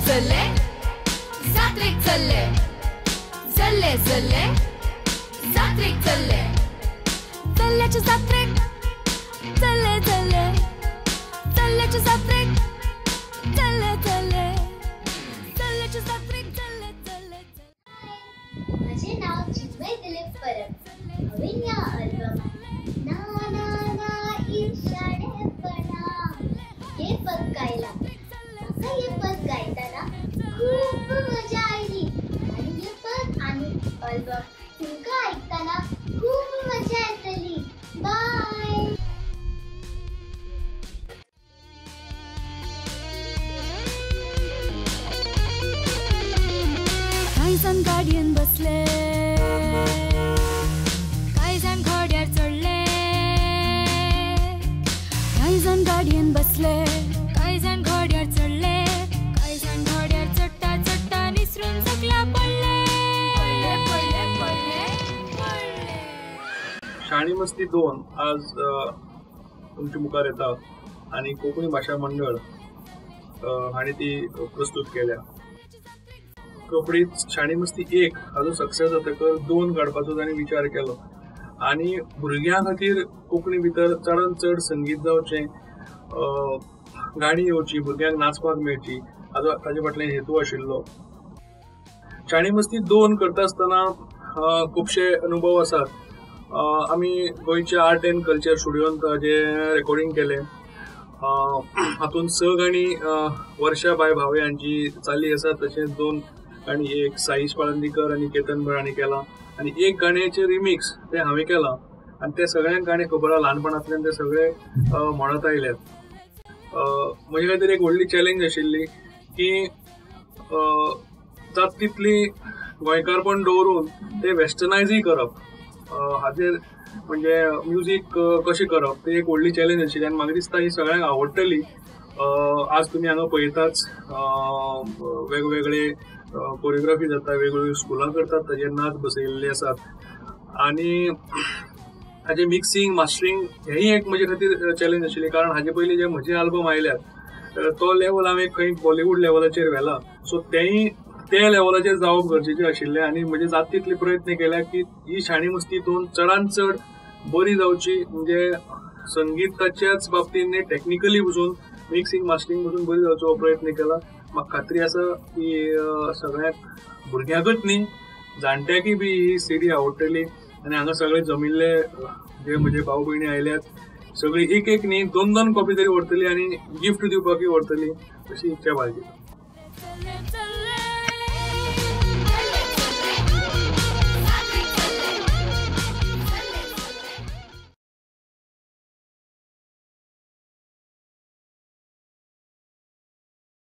चले जात्रेक चल्ले चल्ले चल्ले जात्रेक चल्ले चल्ल्याच्या जात्रेक चल्ले चल्ले चल्ल्याच्या जात्रेक चल्ले चल्ले चल्ल्याच्या जात्रेक चल्ले चल्ले. माझे नाव चिन्मय दिलीप परब. हांवें ह्या अल्बमात ना ना ना इशाडेपणा हे पद गायलां. म्हाका हें पद गायतना खूब मजा आयली आनी हें पद आनी अल्बम तुमकां आयकतना खूब मजा येतली. बाय. कांय जाण गाडयेन बसले, कांय जाण घोड्यार चडले, कांय जाण गाडयेन बसले, कांय जाण घोड्यार चडले, कांय जाण घोड्यार चडटा चडटा निसरून सकला पडले पडले पडले पडले. शाणी मस्ती 2 आज तुमच्या मुखार येता आनी कोंकणी भाशा मंडळ हांणी ती प्रस्तूत केल्या. रोखडीच शाणी मस्ती 1 हाजो सक्सेस जातकर 2 काडपाचो तांणी विचार केलो आनी भुरग्यां खातीर कोंकणी भितर चडान चड संगीत जावचें, गाणी येवची, भुरग्यांक नाचपाक मेळची हाजो ताजे फाटल्यान हेतू आशिल्लो. शाणी मस्ती 2 करता आसतना खुबशे अनुभव आसात. आमी गोंयच्या आर्ट एंड कल्चर स्टुडियोन ताजें रेकॉर्डिंग केलें. हातूंत 6 गाणी वर्षा बाय भावे हांची चाली आसा, तशेंच 2 गाणी एक साईश पाळंदीकर आनी केतन भट हांणी केलां आनी एक गाण्याचें रिमिक्स तें हांवें केलां आनी ते सगळ्यांक गाणें खबर आसा, ल्हानपणांतल्यान ते सगळे म्हणत आयल्यात. म्हजे खातीर एक व्हडली चॅलेंज आशिल्ली की जात तितली गोंयकारपण दवरून ते वेस्टर्नायजूय करप, हाजेर म्हणजे म्युजीक कशें करप ते एक व्हडली चॅलेंज आशिल्ली आनी म्हाका दिसता ही सगळ्यांक आवडटली. आज तुमी हांगा पळयताच वेगवेगळे कोरियोग्राफी जाता, वेगवेगळी स्कुलां करतात, ताजेर नाच बसयल्ले आसात आनी हाजें मिक्सिंग मास्टरींग हेंय एक म्हजे खातीर चॅलेंज आशिल्ली, कारण हाजे पयलीं जे म्हजे आल्बम आयल्यात तो लेवल हांवें खंय बॉलिवूड लेवलाचेर व्हेला, सो तेंय ते लेवलाचेर जावप गरजेचें आशिल्लें आनी म्हजे जात तितले प्रयत्न केल्या की ही शाणी मस्ती 2 चडान चड बरी जावची, म्हणजे संगीताच्याच बाबतींत न्ही, टॅक्निकली पसून मिक्सिंग मास्टरींग पसून बरी जावचो हो प्रयत्न केला. म्हाका खात्री आसा की सगळ्यांक भुरग्यांकूच न्ही जाणट्यांकूय बी ही सीडी आवडटली आनी हांगा सगळे जमिल्ले जे म्हजे भाव भयणी आयल्यात सगळी एक एक न्ही 2-2 कॉपी तरी व्हरतली आनी गिफ्ट दिवपाकूय व्हरतली अशी इच्छा बाळगिता.